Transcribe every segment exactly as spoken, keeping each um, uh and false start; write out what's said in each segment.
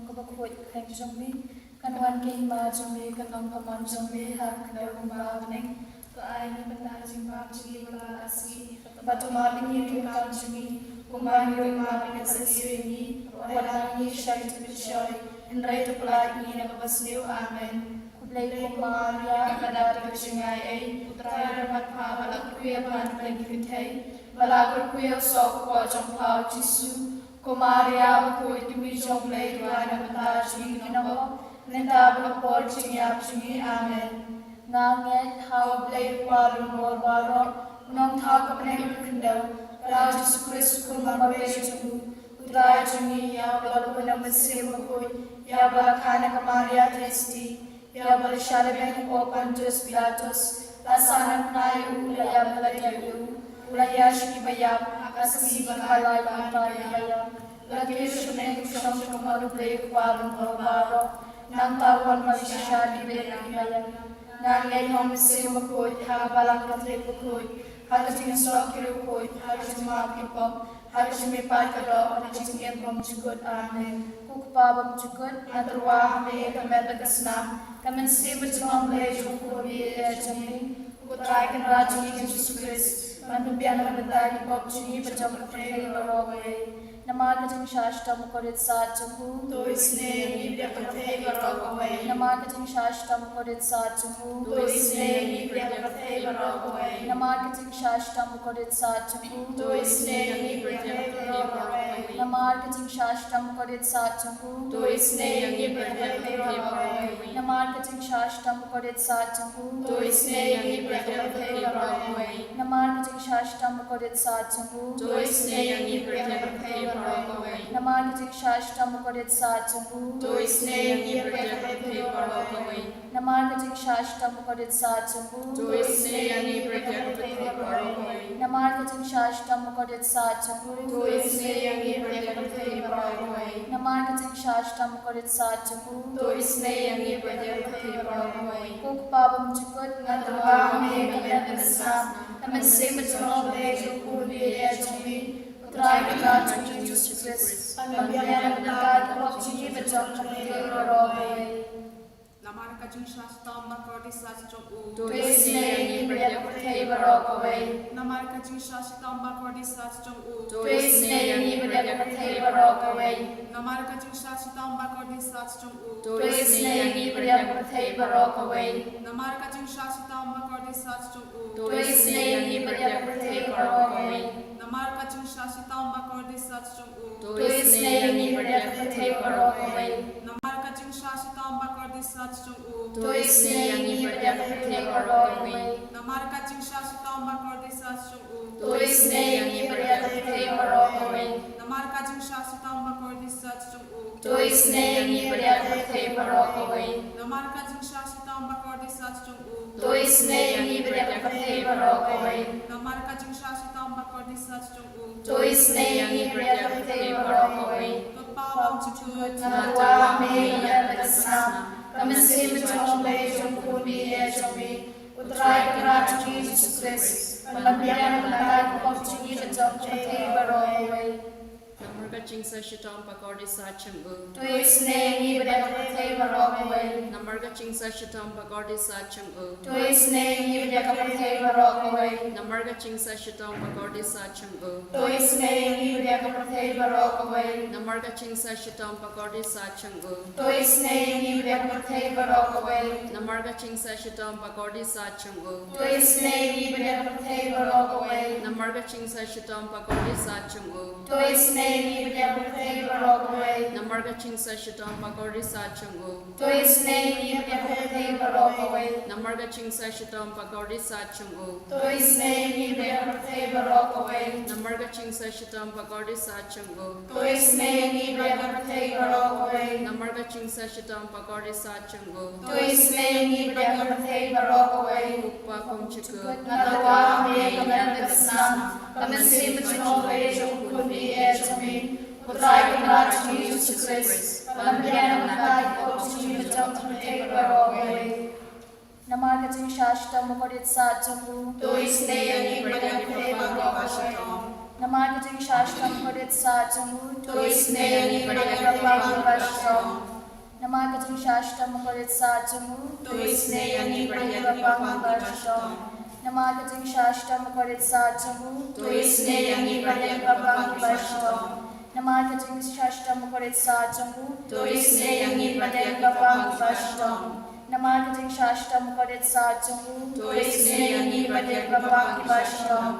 Kaba khuid ka jong me, kan wan ka hima jong me, kan long ka mon jong me ha ka khyndew kumba ha bneng. To ai ngi mynta ka jingbam jong ngi ba la ka sngi, bad to map ïa ngi ki kam jong ngi, kumba ngi ruh ngi map ïa ki ba sngewsih ïa ngi. Wat nang ïa ngi sha ka jingpynshoi, hynrei to pyllait ïa ngi na kaba sniew. Amen. Khublei ko Maria, ka dap ka jingaiei, U Trai u don bad pha, ba la kyrkhu ïa pha na pdeng ki kynthei, ba la kyrkhu ïa u soh u kpoh jong pha u Jisu. Ko Maria bakhuid, ka kmie jong U Blei, duwai na ka bynta jong ngi ki nongpop, mynta bad ha ka por jingïap jong ngi. Amen. Nga ngeit ha U Blei U Kpa Bangbor baroh, U Nongthaw ka bneng ka khyndew, bad ha U Jisu Khrist U Khun ba marwei jong u, U Trai jong ngi, ïa uba la bun na U Mynsiem Bakhuid, ïa uba la kha na ka Maria Theisotti, ïa uba la shah lehbeiñ hapoh Pontius Pilatus, la sahnarphna ïa u, la ïap bad la dieh ïa u, u la ïaid sha ki baïap, ha ka sngi ba lai lyngba ki baïap, u la kiew sha bneng, u shong sha ka mon U Blei U Kpa Bangbor baroh. Nangta u wan ban shisha lehbeiñ ïa ki baïap. Nga ngeit ha U Mynsiem Bakhuid, ha ka Balang Katholik bakhuid, ha ka jingsnoh ki riewkhuid, ha ka jingmap ki pop, ha ka jingmihpat ka doh, ha ka jingim bymjukut. Amen. Ko Kpa bymjukut, nga tyrwa ha me ïa ka met bad ka snam, ka mynsiem bad jinglong Blei jong U Khun baieit jong me, U Trai Kynrad jong ngi U Jisu Khrist, ban pynbiang na ka bynta ki pop jong ngi bad jong ka pyrthei baroh kawei. Namar ka jingshah shitom bakordit sah jong u, to isynei ïa ngi bad ïa ka pyrthei baroh kawei. Namar ka jingshah shitom bakordit sah jong u, to isynei ïa ngi bad ïa ka pyrthei baroh kawei. Namar ka jingshah shitom bakordit sah jong u, to isynei ïa ngi bad ïa ka pyrthei baroh kawei. Namar ka jingshah shitom bakordit sah jong u, to isynei ïa ngi bad ïa ka pyrthei baroh kawei. Namar ka jingshah shitom bakordit sah jong u, to isynei ïa ngi bad ïa ka pyrthei baroh kawei. Namar ka jingshah shitom bakordit sah jong u, to isynei ïa ngi bad ïa ka pyrthei baroh kawei. Namar ka jingshah shitom bakordit sah jong u, to isynei ïa ngi bad ïa ka pyrthei baroh kawei. Namar ka jingshah shitom bakordit sah jong u, to isynei ïa ngi bad ïa ka pyrthei baroh kawei. Namar ka jingshah shitom bakordit sah jong u, to isynei ïa ngi bad ïa ka pyrthei baroh kawei. Namar ka jingshah shitom bakordit sah jong u, to isynei ïa ngi bad ïa ka pyrthei baroh kawei. Ko Kpa bymjukut, nga tyrwa ha me ïa ka met bad ka snam, ka mynsiem bad jinglong Blei jong U Khun baieit jong me, U Trai Kynrad jong ngi U Jisu Khrist, ban pynbiang na ka bynta ki pop jong ngi bad jong ka pyrthei baroh kawei. Namar ka jingshah shitom bakordit sah jong u, to isynei ïa ngi bad ïa ka pyrthei baroh kawei. Namar ka jingshah shitom bakordit sah jong u, to isynei ïa ngi bad ïa ka pyrthei baroh kawei. Namar ka jingshah shitom bakordit sah jong u, to isynei ïa ngi bad ïa ka pyrthei baroh kawei. Namar ka jingshah shitom bakordit sah jong u, to isynei ïa ngi bad ïa ka pyrthei baroh kawei. Namar ka jingshah shitom bakordit sah jong u, to isynei ïa ngi bad ïa ka pyrthei baroh kawei. Namar ka jingshah shitom bakordit sah jong u, to isynei ïa ngi bad ïa ka pyrthei baroh kawei. Namar ka jingshah shitom bakordit sah jong u, to isynei ïa ngi bad ïa ka pyrthei baroh kawei. Namar ka jingshah shitom bakordit sah jong u, to isynei ïa ngi bad ïa ka pyrthei baroh kawei. Namar ka jingshah shitom bakordit sah jong u, to isynei ïa ngi bad ïa ka pyrthei baroh kawei. Namar ka jingshah shitom bakordit sah jong u, to isynei ïa ngi bad ïa ka pyrthei baroh kawei. Ko Kpa bymjukut, nga tyrwa ha me ïa ka met bad ka snam, ka mynsiem bad jinglong Blei jong U Khun baieit jong me, U Trai Kynrad jong ngi U Jisu Khrist, ban pynbiang na ka bynta ki pop jong ngi bad jong ka pyrthei baroh kawei. Namar ka jingshah shitom bakordit sah jong u, to isynei ïa ngi bad ïa ka pyrthei baroh kawei. Namar ka jingshah shitom bakordit sah jong u, to isynei ïa ngi bad ïa ka pyrthei baroh kawei. Namar ka jingshah shitom bakordit sah jong u, to isynei ïa ngi bad ïa ka pyrthei baroh kawei. Namar ka jingshah shitom bakordit sah jong u, to isynei ïa ngi bad ïa ka pyrthei baroh kawei. Namar ka jingshah shitom bakordit sah jong u, to isynei ïa ngi bad ïa ka pyrthei baroh kawei. Namar ka jingshah shitom bakordit sah jong u, to isynei ïa ngi bad ïa ka pyrthei baroh kawei. Namar ka jingshah shitom bakordit sah jong u, to isynei ïa ngi bad ïa ka pyrthei baroh kawei. Namar ka jingshah shitom bakordit sah jong u, to isynei ïa ngi bad ïa ka pyrthei baroh kawei. Namar ka jingshah shitom bakordit sah jong u, to isynei ïa ngi bad ïa ka pyrthei baroh kawei. Namar ka jingshah shitom bakordit sah jong u, to isynei ïa ngi bad ïa ka pyrthei baroh kawei. Ko Kpa bymjukut, nga tyrwa ha me ïa ka met bad ka snam, ka mynsiem bad jinglong Blei jong U Khun baieit jong me, U Trai Kynrad jong ngi U Jisu Khrist, ban pynbiang na ka bynta ki pop jong ngi bad jong ka pyrthei baroh kawei. Namar ka jingshah shitom bakordit sah jong u, to isynei ïa ngi bad ïa ka pyrthei baroh kawei. Namar ka jingshah shitom kordit satia jong u, to isynei ïa ngi bad ïa ki paidbah kiba shitom. Namar ka jingshah shitom kordit satia jong u, to isynei ïa ngi bad ïa ki paidbah kiba shitom. Namar ka jingshah shitom kordit satia jong u, to isynei ïa ngi bad ïa ki paidbah kiba shitom. Namar ka jingshah shitom kordit satia jong u, to isynei ïa ngi bad ïa ki paidbah kiba shitom. Namar ka jingshah shitom kordit satia jong u, to isynei ïa ngi bad ïa ki paidbah kiba shitom.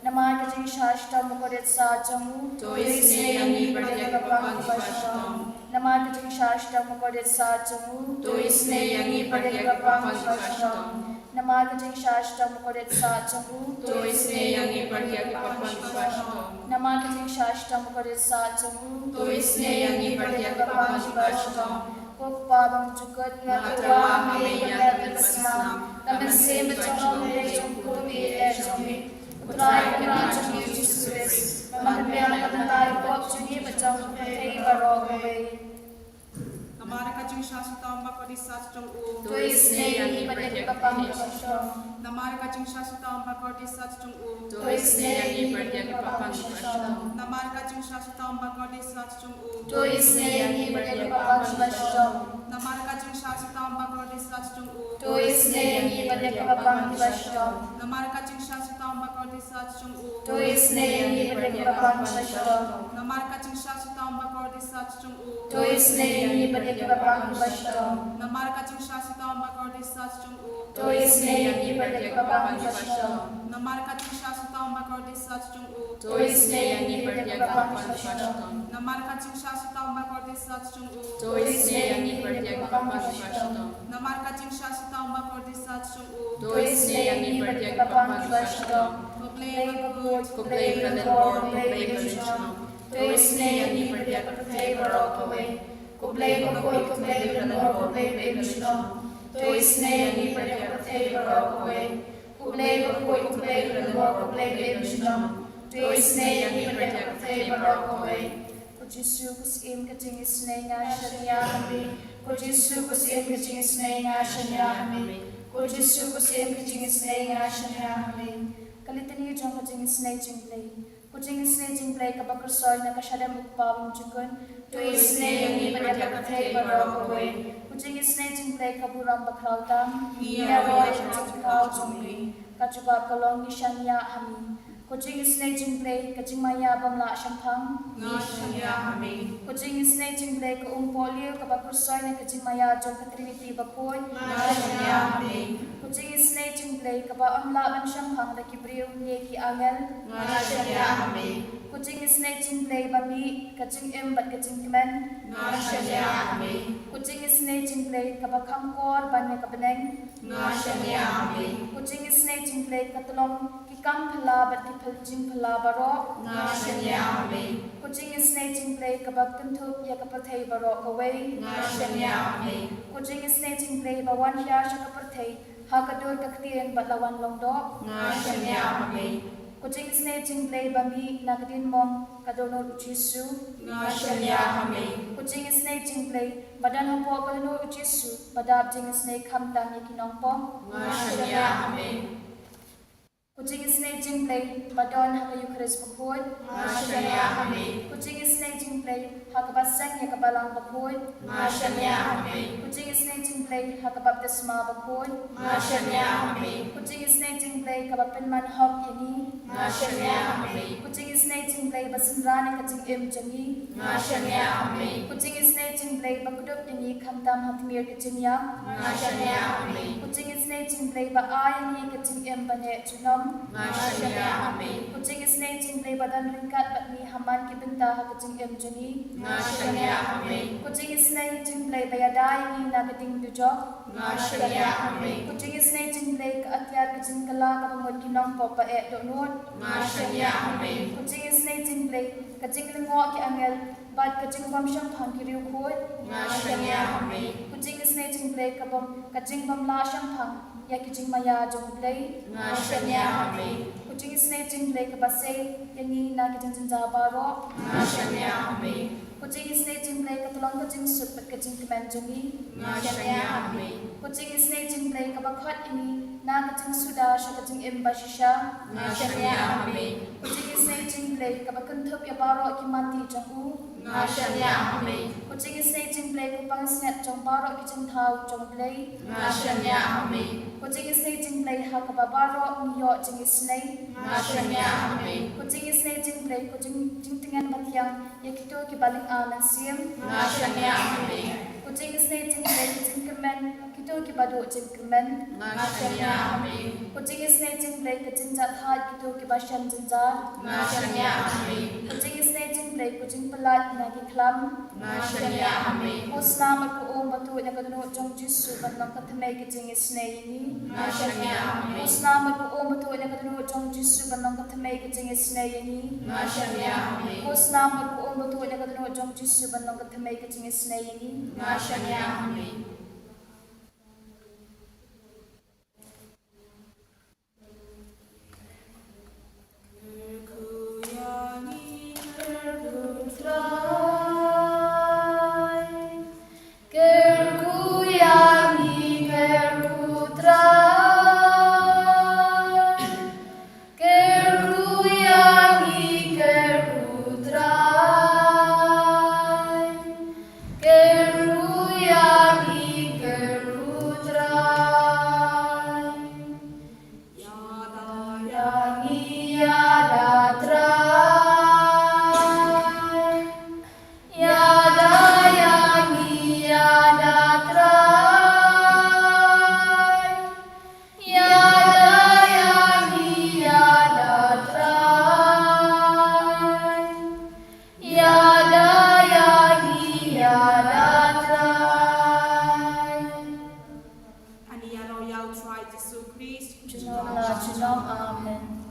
Namar ka jingshah shitom kordit satia jong u, to isynei ïa ngi bad ïa ki paidbah kiba shitom. Namar ka jingshah shitom kordit satia jong u, to isynei ïa ngi bad ïa ki paidbah kiba shitom. Namar ka jingshah shitom kordit satia jong u, to isynei ïa ngi bad ïa ki paidbah kiba shitom. Namar ka jingshah shitom kordit satia jong u, to isynei ïa ngi bad ïa ki paidbah kiba shitom. Ko Kpa bymjukut, nga tyrwa ha me ïa ka met bad ka snam, ka mynsiem bajrong jong u Trai Kynrad jong ngi U Jisu Khrist, ba me la pynbiang na ka bynta ka pop jong ngi bad jong ka pyrthei baroh kawei. Namar ka jingshah shitom bakordit satia jong u, to isynei ïa ngi bad ïa ki paidbah kiba shitom. Namar ka jingshah shitom bakordit satia jong u, to isynei ïa ngi bad ïa ki paidbah kiba shitom. Namar ka jingshah shitom bakordit satia jong u, to isynei ïa ngi bad ïa ki paidbah kiba shitom. Namar ka jingshah shitom bakordit satia jong u, to isynei ïa ngi bad ïa ki paidbah kiba shitom. Namar ka jingshah shitom bakordit satia jong u, to isynei ïa ngi bad ïa ki paidbah kiba shitom. Namar ka jingshah shitom bakordit satia jong u, to isynei ïa ngi bad ïa ki paidbah kiba shitom. Namar ka jingshah shitom bakordit satia jong u, to isynei ïa ngi bad ïa ki paidbah kiba shitom. Namar ka jingshah shitom bakordit satia jong u, to isynei ïa ngi bad ïa ki paidbah kiba shitom. Namar ka jingshah shitom bakordit satia jong u, to isynei ïa ngi bad ïa ki paidbah kiba shitom. Namar ka jingshah shitom bakordit satia jong u, to isynei ïa ngi bad ïa ki paidbah kiba shitom. Ko Blei bakhuid, ko Blei badonbor, ko Blei bymjukut, to isynei ïa ngi bad ïa ka pyrthei baroh kawei. Ko Blei bakhuid, ko Blei badonbor, ko Blei bymjukut, to isynei ïa ngi bad ïa ka pyrthei baroh kawei. Ko Blei bakhuid, ko Blei badonbor, ko Blei bymjukut, to isynei ïa ngi bad ïa ka pyrthei baroh kawei. Ko Jisu, ko Syiem ka jingisynei, nga shaniah ha me. Ko Jisu, ko Syiem ka jingisynei, nga shaniah ha me. Ko Jisu, ko Syiem ka jingisynei, nga shaniah ha me. Ka Litani jong ka jingisynei jong U Blei. Ko jingisynei jong U Blei kaba khuid na ka shadem U Kpa bymjukut, to isynei ïa ngi bad ïa ka pyrthei baroh kawei. Ko jingisynei jong U Blei ka burom bakhraw tam, ngi ïaroh ïa ka jingkyrkhu jong me. Ka jubab ka long, ngi shaniah ha me. Ko jingisynei jong U Blei ka jingmaïa bym lah shemphang, nga shaniah ha me. Ko jingisynei jong U Blei ka umpohliew kaba khuid na ka jingmaïa jong ka Trinity bakhuid, nga shaniah ha me. Ko jingisynei jong U Blei kaba ym lah ban shemphang da ki briew ne ki angel, nga shaniah ha me. Ko jingisynei jong U Blei ba mih, ka jingim bad ka jingkmen, nga shaniah ha me. Ko jingisynei jong U Blei kaba kham kor ban ïa ka bneng, nga shaniah ha me. Ko jingisynei jong U Blei ka tyllong ki kam phylla bad ki phylla jingphylla baroh, nga shaniah ha me. Ko jingisynei jong U Blei kaba kynthup ïa ka pyrthei baroh kawei, nga shaniah ha me. Ko jingisynei jong U Blei ba wan hiar sha ka pyrthei ha ka dur ka ktien bad la wan long doh, nga shaniah ha me. Ko jingisynei jong U Blei ba mih na ka diengmong ka dohnud U Jisu, nga shaniah ha me. Ko jingisynei jong U Blei ba don hapoh ka dohnud U Jisu ba dap jingisynei khamtam ïa ki nongpop, nga shaniah ha me. Ko jingisynei jong U Blei ba don ha ka Eukharist bakhuid, nga shaniah ha me. Ko jingisynei jong U Blei ha kaba seng ïa ka Balang bakhuid, nga shaniah ha me. Ko jingisynei jong U Blei ha ka baptisma bakhuid, nga shaniah ha me. Ko jingisynei jong U Blei kaba pynman hok ïa ngi, nga shaniah ha me. Ko jingisynei jong U Blei ba synran ïa ka jingim jong ngi, nga shaniah ha me. Ko jingisynei jong U Blei ba kdup ïa ngi khamtam ha tmier ka jingïap, nga shaniah ha me. Ko jingisynei jong U Blei ba ai ïa ngi ka jingim ba neh junom, nga shaniah ha me. Ko jingisynei jong U Blei ba don ryngkat bad ngi ha man ki bynta ha ka jingim jong ngi, nga shaniah ha me. Ko jingisynei jong U Blei ba ïada ïa ngi na ka ding dujok, nga shaniah ha me. Ko jingisynei jong U Blei ka atiar ka jingkylla kaba mut ki nongpop ba eh dohnud, nga shaniah ha me. Ko jingisynei jong U Blei ka jinglyngngoh ki angel bad ka jingbymshemphang ki riewkhuid, nga shaniah ha me. Ko jingisynei jong U Blei ka bym, ka jingbymlah shemphang ïa ki jingmaïa jong U Blei, nga shaniah ha me. Ko jingisynei jong U Blei kaba sei ïa ngi na ki jingjynjar baroh, nga shaniah ha me. Ko jingisynei jong U Blei ka tyllong ka jingsuk bad ka jingkmen jong ngi, nga shaniah ha me. Ko jingisynei jong U Blei kaba khot ïa ngi na ka jingsuda sha ka jingim bashisha. Nga shaniah ha me. Ko jingisynei jong U Blei kaba kynthup ïa baroh ki mati jong u. Nga shaniah ha me. Ko jingisynei jong U Blei ko pansngiat jong baroh ki jingthaw jong U Blei. Nga shaniah ha me. Ko jingisynei jong U Blei ha kaba baroh ngi ïoh jingisynei. Nga shaniah ha me. Ko jingisynei jong U Blei ko jing jingtngen bathiang ïa kito kiba lynga mynsiem. Nga shaniah ha me. Ko jingisynei jong U Blei ki jingkyrmen kito kiba duh jingkyrmen. Nga shaniah ha me. Ko jingisynei jong U Blei ka jingjahthait kito kiba shem jynjar. Nga shaniah ha me. Ko jingisynei jong U Blei ko jingpyllait na ki khlam. Nga shaniah ha me. Ko snam bad ko um batuh na ka dohnud jong U Jisu ban long ka thymmei ka jingisynei ïa ngi. Nga shaniah ha me. Ko snam bad ko um batuh na ka dohnud jong U Jisu ban long ka thymmei ka jingisynei ïa ngi. Nga shaniah ha me. Ko snam bad ko um batuh na ka dohnud jong U Jisu ban long ka thymmei ka jingisynei ïa ngi. Nga shaniah ha me. Ani ïa u Trai Jisu Krist. Junom la junom. Amen.